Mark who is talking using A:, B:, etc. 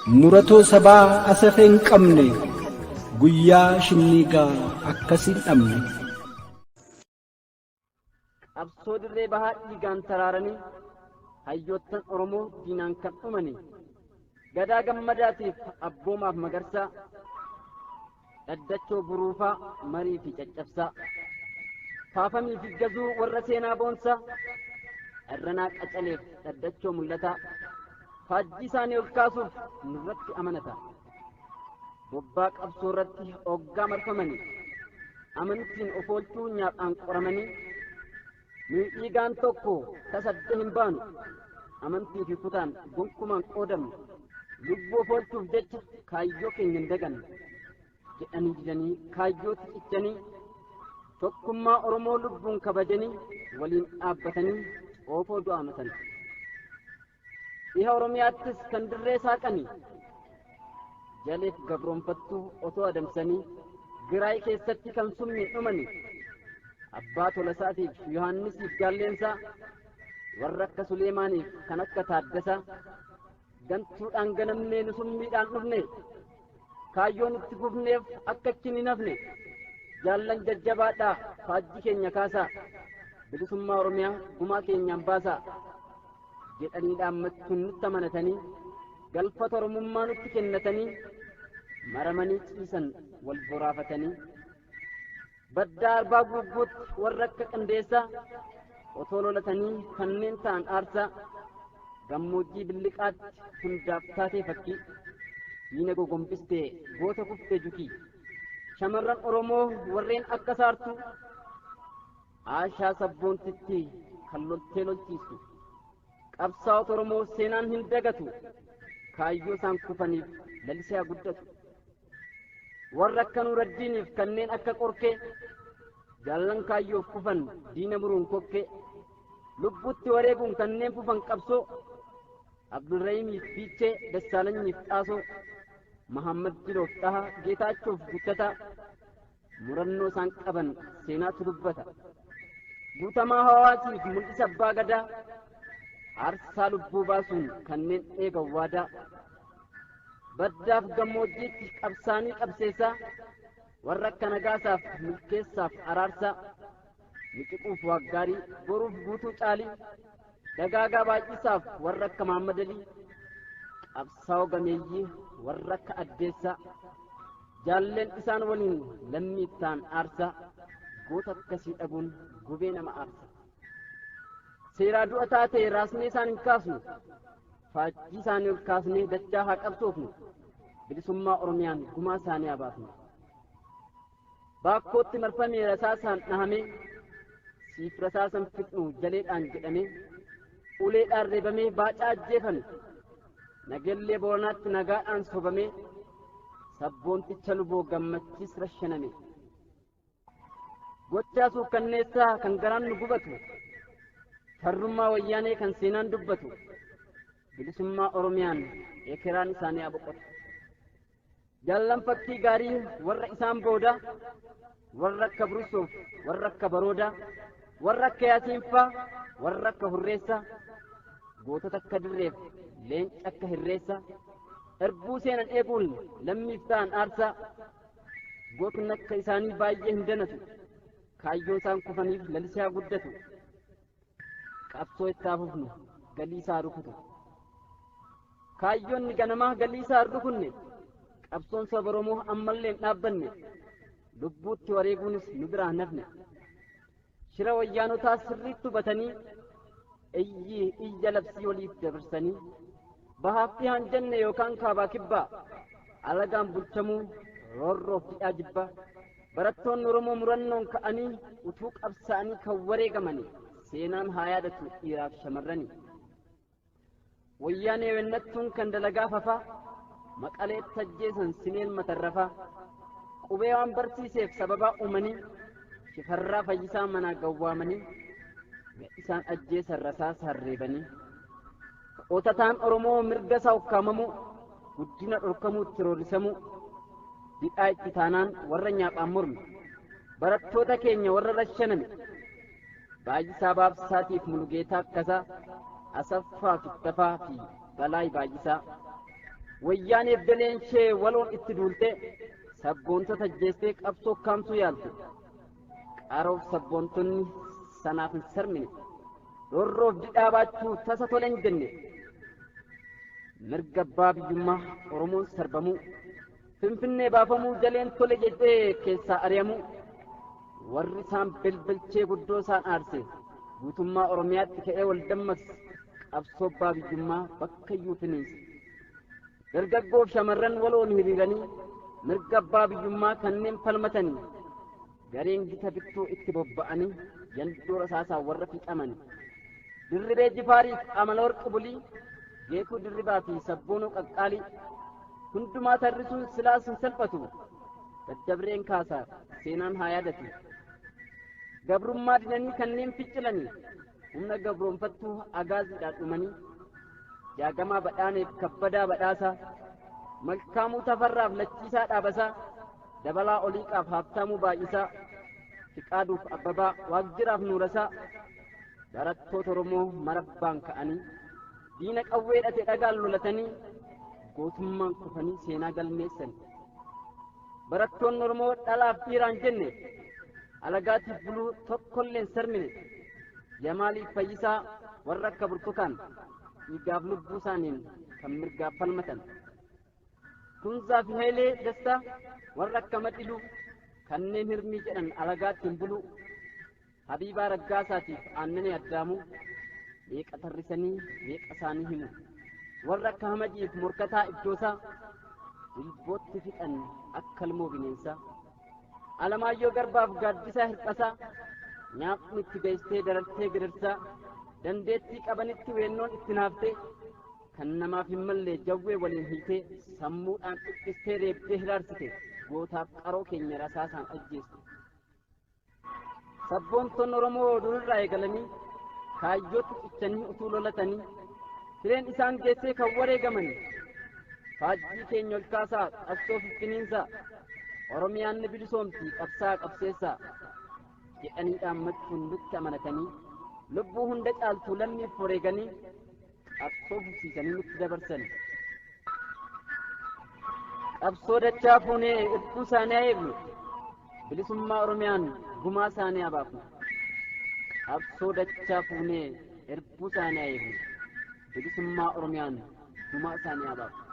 A: Muratoo sabaa asafee hin qabne guyyaa shinniigaa akkasiin dhabne.
B: Qabsoo dirree bahaa dhiigaan taraaranii hayyoottan Oromoo diinaan kan dhumani Gadaa Gammadaatiif Abboomaaf Magarsaa Dhaddachoo Buruufaa Marii fi Caccabsaa Faafamii fi Gazuu warra seenaa boonsaa Irranaa Qacaleef Dhaddachoo Mul'ataa Faajjii isaanii ol kaasuuf nurratti amanata. Bobbaa qabsoo irratti oggaa marfamanii amantiin of oolchuu nyaaphaan qoramanii nuyi dhiigaan tokko tasa adda hin baanu amantii fi kutaan gonkumaan qoodamnu lubbuu of oolchuuf jecha kaayyoo keenya hin dagannu jedhanii didanii kaayyootti cichanii tokkummaa Oromoo lubbuun kabajanii waliin dhaabbatanii xoofoo du'aa matan. Dhiha Oromiyaattis kan dirree saaqanii jaleef gabroonfattuu otoo adamsanii Giraay keessatti kan summiin dhumanii Abbaa Tolasaatiif Yohaannisiif Jaalleensaa warra akka Suleemaaniif kan akka Taaddasaa gantuudhaan ganamnee nu summiidhaan dhufne kaayyoo nutti fufneef akka achi hin hafne jaallan jajjabaadhaa faajjii keenya kaasaa bilisummaa Oromiyaa gumaa keenyaan baasaa jedhanii dhaammachuun nutti amanatanii galfata Oromummaa nutti kennatanii maramanii ciisan wal boraafatanii baddaa arbaa guugguutti warra akka qindeessaa otoo lolatanii kanneen ta'an aarsaa gammoojjii billiqaatti hundaaf taatee fakkii diina gogombistee goota kuftee jukii shamarran Oromoo warreen akka saartuu Aashaa sabboontittii kan loltee lolchiistu qabsaa'ota Oromoo seenaan hin dagatu kaayyoo isaan kufaniif lalisee haa guddatu. Warra akka Nuuraddiiniif kanneen akka Qorkee jaallan kaayyoof kufan diina muruun kokkee lubbuutti wareeguun kanneen fufan qabsoo Abdulrahiimiif Fiichee Dassaalanyiif Xaasoo Mahammad Jiloof Xahaa Geetaachoof Guttataa murannoo isaan qaban seenaatu dubbata. Guutamaa hawaasiif mul'isa abbaa gadaa aarsaa lubbuu baasuun kanneen eegan waadaa. Baddaaf gammoojjiitti qabsaanii qabseessaa warra akka nagaasaaf milkeessaaf araarsaa mixiquuf waaggaarii boruuf guutuu caalii dagaagaa baay'isaaf warra akka maammadalii qabsaa'oo gameeyyii warra akka addeessaa Jaalleen isaan waliin lammii ta'an aarsaa goota akkasii dhabuun gubee nama aarsa. Seeraa du'a taate raasnee isaan hin kaasnu. Faajjii isaanii ol kaasnee dachaa haa qabsoofnu. Bilisummaa Oromiyaan gumaa isaanii haa baafnu. Baakkootti marfamee rasaasaan dhahamee siif rasaasan fixnu jaleedhaan jedhamee uleedhaan reebamee baacaa ajjeefame. Nagellee Booranaatti nagaadhaan sobamee sabboonticha luboo gammachiis rashaname. Gochaa suukkanneessaa kan garaan nu gubatu farrummaa wayyaanee kan seenaan dubbatu bilisummaa Oromiyaan ekeraan isaanii haa boqotu. Jaallan fakkii gaarii warra isaan booda warra akka Burusoof warra akka Baroodaa warra akka Yaasiinfaa warra akka Hurreessaa gootota akka Dirreef leenca akka Hirreessaa erbuu seenan eeguun lammiif ta'an aarsaa gootni akka isaanii baay'ee hin danatu kaayyoo isaan kufaniif lalisee haa guddatu qabsoo itti haa fufnu galii isaa rukutu. Kaayyoonni ganamaa galii isaa hin rukunne qabsoon saba Oromoo ammallee hin dhaabbanne lubbuutti wareeguunis nu biraa hin hafne. Shira wayyaanotaa sirriitti hubatanii iyyii iyya labsii waliif dabarsanii bahaaf dhihaan jenne yookaan kaabaa kibbaa alagaan bulchamuu roorroof didhaa jibbaa barattoonni Oromoo murannoon ka'anii utuu qabsaa'anii kan wareegamanii seenaan haa yaadatu dhiiraaf shamarranii. Wayyaanee wennattuun kan dalagaa fafaa maqaleetti ajjeesan simeen matarrafaa qubee waan barsiiseef sababaa uumanii shifarraa fayyisaa manaa gawwaamanii isaan ajjeesan rasaasaan reebanii qotataan Oromoo mirga isaa ukkaamamuu guddina dhorkamuutti roorrisamuu didhaa itti taanaan warra nyaaphaan morme barattoota keenya warra rashaname Baay'isaa Baabsaatiif Mulugeetaa Akkasaa, Asaffaa Fittafaa fi Balaay Baay'isaa. Wayyaaneef daleen ishee waloon itti duulte sabboontota ajjeestee qabsoo kaamsuu yaalte. Qaroof sabboontonni sanaaf hin sarmine. Roorroof didhaa baachuu tasa tole hin jenne. Mirga abbaa biyyummaa Oromoon sarbamuu. Finfinnee baafamuu jaleen tole jedhee keessaa ari'amuu. Warri isaan belbelchee guddoo isaan aarse guutummaa Oromiyaatti ka'ee wal dammaqse qabsoo abbaa biyyummaa bakka iyyuu finiinse. Dargaggoof shamarran waloon hiriiranii mirga abbaa biyyummaa kanneen falmatanii gareen gita bittuu itti bobba'anii yandoo rasaasaa warra fixamanii. Dirribee Jifaariif Amala Warqi Bulii, Geetuu Dirribaa fi Sabboonuu Qaqqaalii hundumaa tarrisuun silaas hin salphatu. Daddabreen kaasaa seenaan haa yaadatu. Gabrummaa didanii kanneen ficcilanii humna gabroonfattuu agaaziidhaan dhumanii Jaagamaa Badhaaneef Kabbadaa Badhaasaa, Malkaamuu Tafarraaf Lachiisaa Dhaabasaa, Dabalaa Oliiqaaf Haabtaamuu Baay'isaa, Fiqaaduuf Abbabaa Waaqjiraaf Nuurasaa, barattoota Oromoo marabbaan ka'anii diina qawwee dhate dhagaan lolatanii gootummaan kufanii seenaa galmeessan. Barattoonni Oromoo dhalaaf dhiiraan jenne alagaatiif buluu tokkollee hin sarmine. Jamaaliif Fayyisaa warra akka Burtukaan dhiigaaf lubbuu isaaniin kan mirgaaf falmatan. Kunzaa fi Hayilee Dastaa warra akka Madiluu kanneen hirmii jedhan alagaatti hin buluu. Habiibaa Raggaasaatiif Aannanii Addaamuu meeqa tarrisanii meeqa isaanii himu. Warra akka Hamadiif Morkataa Iddoosaa dilbootti fixan akka ilmoo bineensaa. Alamaayyoo Garbaaf Gaaddisaa Hirphasaa nyaapni itti geessee darartee gidirsaa dandeettii qabanitti weennoon itti naaftee kan namaaf hin malle jawwee waliin hiitee sammuudhaan dhiphistee reebdee hiraarsite gootaaf qaroo keenya rasaasaan ajjeeste. Sabboontonni Oromoo durirraa eegalanii kaayyootti cichanii utuu lolatanii fireen isaan geessee kan wareegamanii faajjii keenya ol kaasaa qabsoo fiffiniinsaa Oromiyaan ni bilisoomti qabsaa qabseessaa jedhanii dhaammachuun nutti amanatanii lubbuu hunda caaltu lammiif wareeganii qabsoo fufsiisanii nutti dabarsan. Qabsoo dachaa fuunee irbuu isaanii haa eegnu, bilisummaa Oromiyaan gumaa isaanii haa baafnu. Qabsoo dachaa fuunee irbuu isaanii haa eegnu, bilisummaa Oromiyaan gumaa isaanii haa baafnu.